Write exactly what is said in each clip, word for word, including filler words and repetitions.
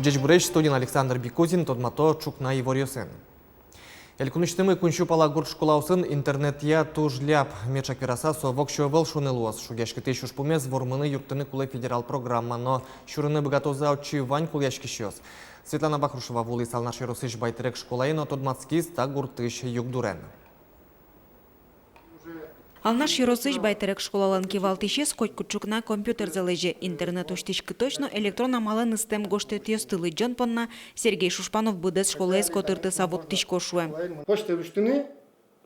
Ӟечбуресь! Студиын Александр Бикузин. Тодмато ӵукна иворъёсын. Элькунысьтымы куинь сю пала гурт школаосын интернетъя туж ляб. Меӵак вераса, со воксё ӧвӧл шуыны луоз. Шугъяськытӥсь ужпумез — вормыны юрттыны кулэ федерал программа, но сюрыны быгатозы-а отчы вань кулэяськисьёс? Светлана Вахрушева вуылӥз Алнаш ёросысь Байтерек школае но тодматскиз та гуртысь югдурен. Алнаш ёросысь Байтерек школалэн кивалтӥсез котькуд ӵукна компьютерзэ лэзе, интернет усьтӥськытозь но электрон амалэн ыстэм гожтэтъёсты лыдӟон понна Сергей Шушпанов быдэс школаез котыртыса вуттӥсько, шуэ. Почтаез усьтыны,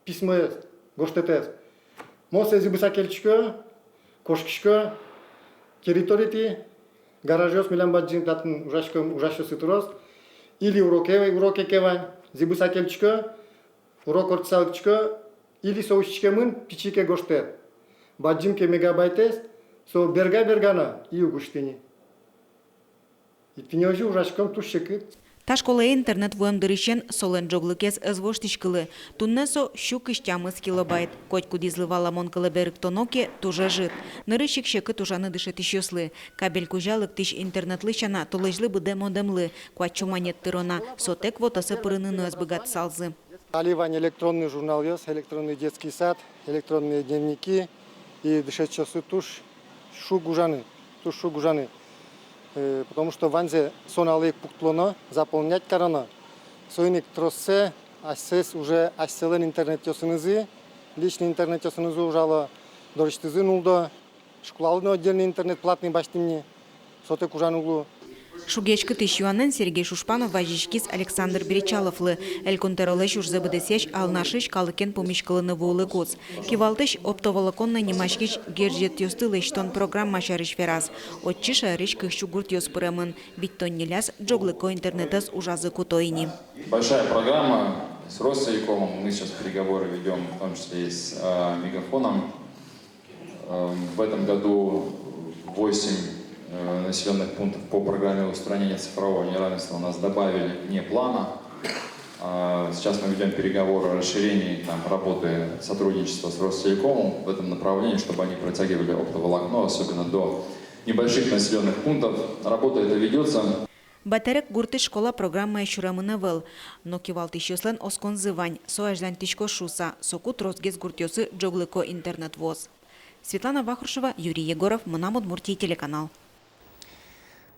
письмоез, гожтэтэз. Мон сое зӥбыса кельтӥсько, кошкисько территориетӥ, гаражъёс милям бадӟым, татын ужаськом, ужасьёсы трос. Или уроке, уроке ке вань, зӥбыса кельтӥсько, урок ортчыса лыктӥсько, или со усьтӥськемын, пичи ке гожтэт, бадӟым ке мегабайтэз, со берга-берга но и уг усьты ни. И тӥни озьы ужаськом туж секыт. Та школае интернет вуэм дырысен солэн ӝоглыкез ӧз воштӥськылы. Туннэ со сю кызь тямыс килобайт. Котькудӥзлы валамон кылэ берыктоно ке, туж ӧжыт. Нырысь ик секыт ужаны дышетӥсьёслы. Кабель кузя лыктӥсь интернетлы сяна, толэзьлы быдэ модемлы куать сю манет тыроно. Сотэк вотосэ пырыны но ӧз быгатысалзы. Али вань электронный журналъёс, электронный детский сад, электронные дневники, и дышетӥсьёслы туж шуг ужаны, туж шуг ужаны. Э, потому что ваньзэ со нуналлы ик пуктылоно, заполнять кароно. Соин ик троссэ асьсэос уже асьсэлэн интернетъёсынызы, личный интернетъёсынызы ужало, дорысьтызы нулло. Школалы но отдельный интернет платный басьтӥм ни, сотэк ужаны уг лу. Шугъяськытӥсь юанэн Сергей Шушпанов вазиськиз Александр Бречаловлы, Элькун тӧролэсь ужзэ быдэсъясь Алнашысь калыкен пумиськылыны вуылыкуз. Кивалтӥсь оптоволоконной нимаськись герӟетъёсты лэсьтон программа сярысь вераз. Отчы шаерысь кык сю гуртъёс пыремын, витьтон ньыляз ӝоглыко интернетэз ужазы куто ини. Большая программа с Ростелекомом. Мы сейчас переговоры ведём, в том числе и с, э, Мегафоном. Эм, в этом году восемь, э, населённых пунктов по программе устранения цифрового неравенства у нас добавили вне плана. А, сейчас мы ведём переговоры о расширении там работы, сотрудничества с Ростелекомом в этом направлении, чтобы они протягивали оптоволокно, особенно до небольших населённых пунктов. Работа эта ведётся. Байтерек гуртысь школа программае сюремын ӧвӧл, но кивалтӥсьёслэн осконзы вань, со азьланьтӥськоз шуыса, соку тросгес гуртъёсы ӝоглыко интернет вуоз. Светлана Вахрушева, Юрий Егоров, «Мынам Удмуртие» телеканал.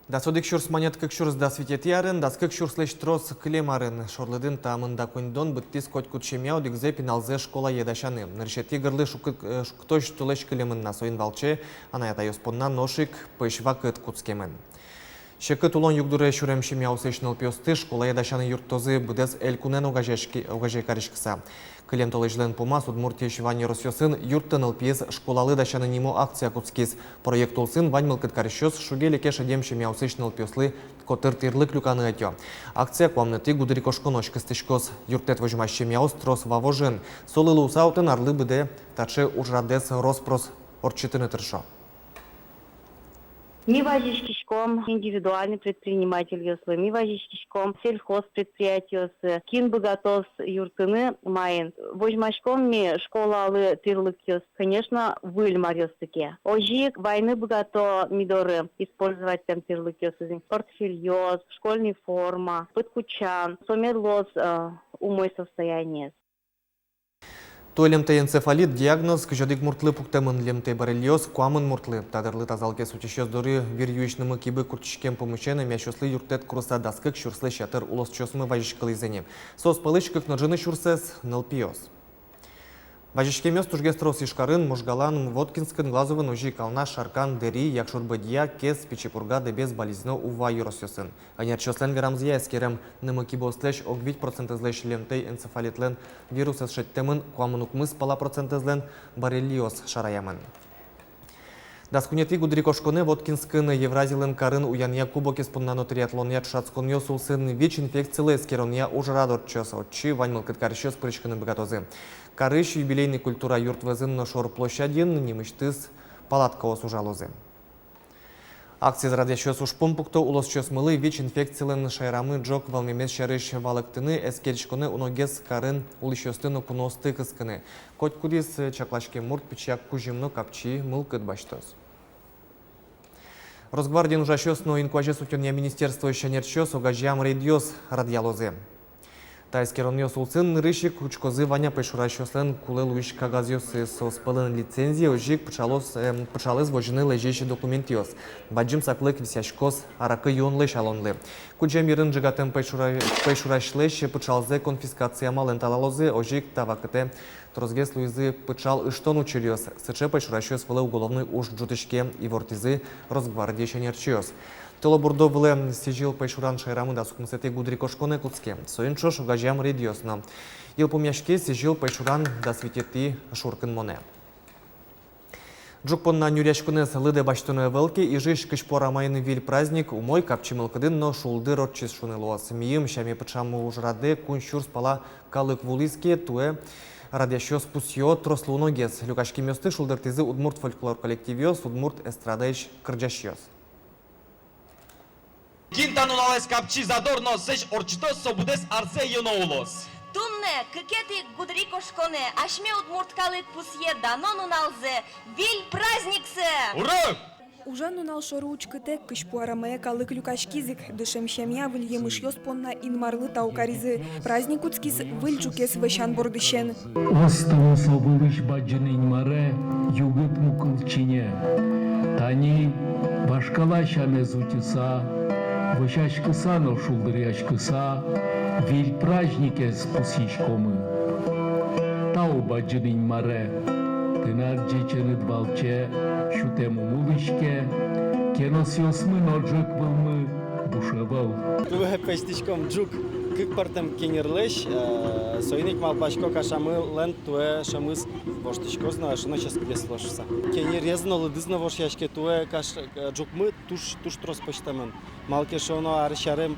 Дас одӥг сюрс манет кык сюрс дас витетӥ арын, дас кык сюрслэсь трос кылем арын. Шорлыдын та мында коньдон быдтӥз котькуд семья одӥгзэ пиналзэ школае дасяны. Нырысетӥ гырлы шукыт-, э, шуккытозь толэзь кылемын на, соин валче анай-атайёс понна нош ик пӧсь вакыт кутскемын. Секыт улон югдуре сюрем семьяосысь нылпиосты школае дасяны юрттозы быдэс элькунэн огазеяськи-, огазея кариськыса. Кылем толэзьлэн пумаз Удмуртиысь вань ёросъёсын «Юртты, нылпиез школалы дасяны» нимо акция кутскиз. Проект улсын вань мылкыд карисьёс шуге-леке шедем семьяосысь нылпиослы котыр тӥрлык люканы ӧтё. Акция куамынэтӥ гудырикошконозь кыстӥськоз. Юрттэт возьмась семьяос трос Вавожын. Солы луыса отын арлы быдэ таӵе ужрадэз рос-прос ортчытыны тыршо. Ми вазиськиськом индивидуальный предпринимательёслы, ми вазиськиськом сельхозпредприятиосы, кин быгатоз юрттыны маин. Возьмаськом ми школалы тӥрлыкъёс, конечно, выль маръёсты ке. Озьы ик вайыны быгато ми доры использовать карем тӥрлыкъёсыз ини: портфельёс, школьный форма, пыдкутчан, со мед луоз, э, умой состояниез. Туэ лемтэй энцефалит диагноз кызь одӥг муртлы пуктэмын, лемтэй боррелиоз — куамын муртлы. Та дырлы тазалыкез утисьёс доры вир юись нымы-кибы куртчиськем пумысен эмъясьёслы юрттэт курыса дас кык сюрслэсь ятыр улосчиосмы вазиськылӥзы ини. Соос пӧлысь кык но ӝыны сюрсэз — нылпиос. Вазиськемъёс тужгес трос Ижкарын, Можгалан, Воткинскын, Глазовын, озьы ик Алнаш, Шаркан, Дэри, Якшур-Бӧдья, Кез, Пичи Пурга, Дэбес, Балезино, Ува ёросъёсын. Ӧнерчиослэн верамзыя, эскерем нымы-кибыослэсь ог вить процентэзлэсь лемтэй энцефалитлэн вирусэз шедьтэмын, куамын укмыс пала процентэзлэн боррелиоз шараямын. Дас куинетӥ гудырикошконэ Воткинскын Евразилэн карын уянъя кубокез понна но триатлонъя ӵошатсконъёс улсын ВИЧ-инфекцилы эскеронъя ужрад ортчоз. Отчы вань мылкыд карисьёс пыриськыны быгатозы. Карысь Юбилейный культура юрт вӧзын но шор площадьын нимысьтыз палаткаос ужалозы. Акциез радъясьёс ужпум пукто улосчиосмылы ВИЧ-инфекцилэн шаерамы ӝог вӧлмемез сярысь валэктыны, эскериськоны, уногес карын улӥсьёсты но куноосты кыскыны. Котькудӥз чакласькем мурт пичияк кузьым но капчи мылкыд басьтоз. Росгвардиын ужасьёс но инкуазез утёнъя министерствоысь ӧнерчиос огазеям рейдъёс радъялозы. Та эскеронъёс улсын нырысь ик учкозы, вань-а пӧйшурасьёслэн кулэ луись кагазъёссы, соос пӧлын лицензия, озьы ик пыӵалоз, эм, пыӵалоз возьыны лэзись документъёс. Бадӟым саклык висъяськоз аракы юонлэсь алонлы. Кудӟем йырын ӝегатэм пӧйшура-, пӧйшурасьлэсь пыӵалзэ конфискация амалэн талалозы, озьы ик та вакытэ тросгес луизы пыӵал ыштон учыръёс. Сыӵе пӧйшурасьёс вылэ уголовной уж ӝутӥське, ивортӥзы Росгвардиысь ӧнерчиос. Тылобурдо вылэ сӥзьыл пӧйшуран шаерамы дас укмысэтӥ гудырикошконэ кутске. Соин ӵош огазеям рейдъёс но. Йылпумъяське сӥзьыл пӧйшуран дас витетӥ шуркынмонэ. Ӝук понна нюръяськонэз лыдэ басьтоно ӧвӧл ке, Ижысь Кызьпу арамаын виль праздник умой, капчи мылкыдын но шулдыр ортчиз шуыны луоз. Миым сяме пыӵамы ужрадэ куинь сюрс пала калык вуылӥз ке, туэ радъясьёс пусъё: трослы уногес. Люкаськемъёсты шулдыртӥзы удмурт фольклор коллективъёс, удмурт эстрадаысь кырӟасьёс. Кин та нуналэз капчи задор но сэзь ортчытоз, со быдэс арзэ ёно улоз. Туннэ, кыкетӥ гудырикошконэ, асьме удмурт калык пусъе дано нуналзэ, виль праздниксэ! Ура! Ужан нунал шоры учкытэк, Кызьпу арамае калык люкаськиз ик. Дышем сямъя выль емышъёс понна Инмарлы тау каризы. Праздник кутскиз выль ӝукез вӧсян бордысен. Осто мусо вылысь Бадӟым Инмаре, югыт мукылчине. Тани вашкала сямез утьыса, вӧсяськыса но шулдыръяськыса, виль праздникез пусйиськомы. Тау, Бадӟым Инмаре, тынад ӟеченыд валче сютэм ум улӥське, кеносъёсмы но ӝӧк вылмы буш ӧвӧл. Туэ пӧзьтӥськом ӝук кык пӧртэм кенерлэсь, э, соин ик малпасько, кашамылэн туэ шӧмыз воштӥськоз но, эшшо но ческытгес луоз шуыса. Кенерез но, лыдыз но вошъяське, туэ каш-, э, ӝукмы туж, туж трос пӧзьтэмын. Малы ке шуоно, арысь арем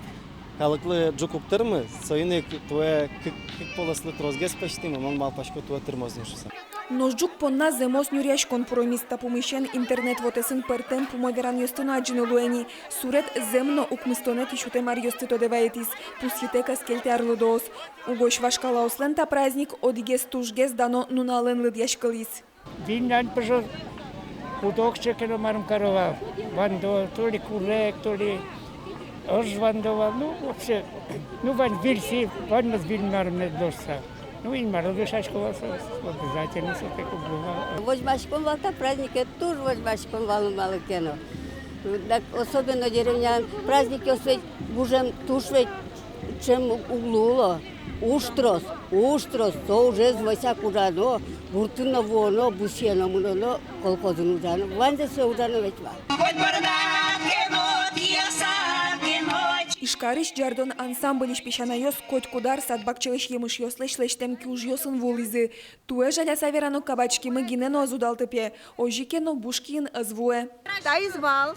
калыклы ӝук уг тырмы, соин ик туэ кык, кык полослы тросгес пӧзьтӥмы, мон малпасько, туэ тырмоз ни шуыса. Нош ӝук понна зэмос нюръяськон пуромиз. Та пумысен интернет вотэсын пӧртэм пумо веранъёсты но адӟыны луэ ни. Сурет зэм но укмыстонэтӥ сютэм аръёсты тодэ вайытӥз. Пусйытэк ӧз кельтэ арлыдоос. Угось вашкалаослэн та праздник одӥгез тужгес дано нуналэн лыдъяськылӥз. Виннан пыжо, куд-ог чекено марым каро вал. Вандо, то ли курег, то ли ӧж вандо вал. Ну, вообще, ну, вань виль си, ваньмыз виль марым мед луоз шуса. Ну, Инмарлы дышасько вал со, обязательно со пе кугу вал. Возьмаськом вал та праздникез, туж возьмаськом вал, малы ке но. Так, особенно деревняын праздникъёс ведь гужем туж ведь чем уг луыло. Уж трос, уж трос, со ужез вӧсяк ужано, гуртын но вуоно, бусыено мыноно, колхозын ужано, ваньзэ сое ужано ведь вал. Коть бӧрдад ке но, тӥясад ке но. Ижкарысь «Ӟардон» ансамбльысь песянайёс котькуд ар сад-бакчалэсь емышъёслэсь лэсьтэм киужъёсын вуылӥзы. Туэ, жаляса верано, кабачкимы гинэ но ӧз удалты пе, озьы ке но буш киын ӧз вуэ. Таиз вал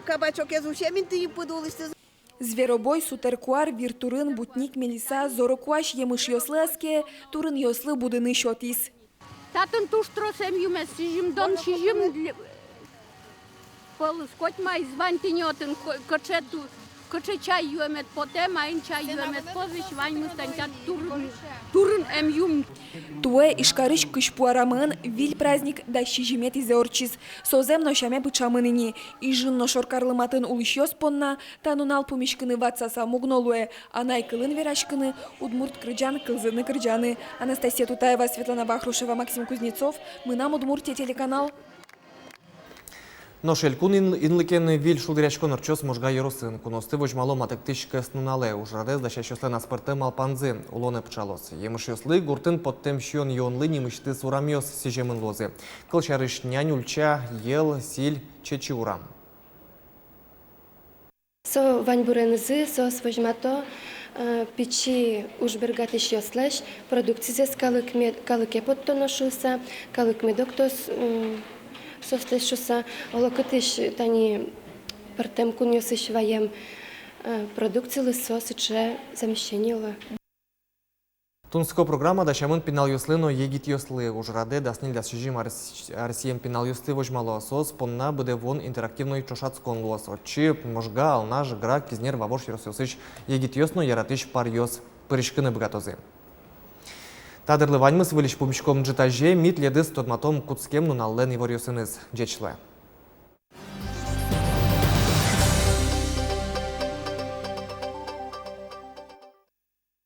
кабачокез, усем интыын пыд улысьтыз. Зверобой, Сутеркуар, Виртурын, Бутник, Мелиса, зорокуась емышъёслы ӧз ке, турынъёслы будыны сётӥз. Татын туж трос эмъюмез, сизьымдон сизьым ль-, пӧлыз. Коть маиз вань тӥни отын, ко-, кыӵе ту-, кыӵе чай юэмед потэ, маин чай юэмед потэ, ваньмыз тани та турын, турын эмъюм. Туэ Ижкарысь Кызьпу арамаын виль праздник дас сизьыметӥзэ ортчиз. Со зэм но сяме пыӵамын ини. Ижын но шоркарлы матын улӥсьёс понна та нунал пумиськыны ватсаса муг но луэ. Анай кылын вераськыны, удмурт кырӟан кылзыны кырӟаны. Анастасия Тутаева, Светлана Вахрушева, Максим Кузнецов, «Мынам Удмуртие» телеканал. Нош элькун ин-, инлыкен виль шулдыръяськон ортчоз Можга ёросын. Куноосты возьмало матыктӥсь кӧснуналэ. Ужрадэз дасясьёслэн аспӧртэм малпанзы улонэ пыӵалоз. Емышъёслы, гуртын поттэм сиён-юонлы нимысьтыз урамъёс сӥземын луозы. Кылсярысь, Нянь ульча, Йӧл, Сӥль, Чечы урам. Со ваньбуренызы соос возьмато, э, пичи уж бергатӥсьёслэсь продукцизэс калык мед-, калыке поттоно шуыса, калык медоктос, м, соослэсь шуыса. Олокытысь тани пӧртэм кунъёсысь ваем, э, продукцилы со сыӵе замещение луэ. Тунсыко программа дасямын пиналъёслы но егитъёслы. Ужрадэ дас ньыль-дас сизьым арес-, аресъем пиналъёсты возьмало. Соос понна быдэ вуон интерактивной ӵошатскон луоз. Отчы Можга, Алнаш, Грах, Кизнер, Вавож ёросъёсысь егитъёс но яратӥсь паръёс пыриськыны быгатозы. Та дырлы ваньмыз. Выльысь пумиськом ӝытазе. Ми тӥледыз тодматом кутскем нуналлэн иворъёсыныз. Ӟеч луэ.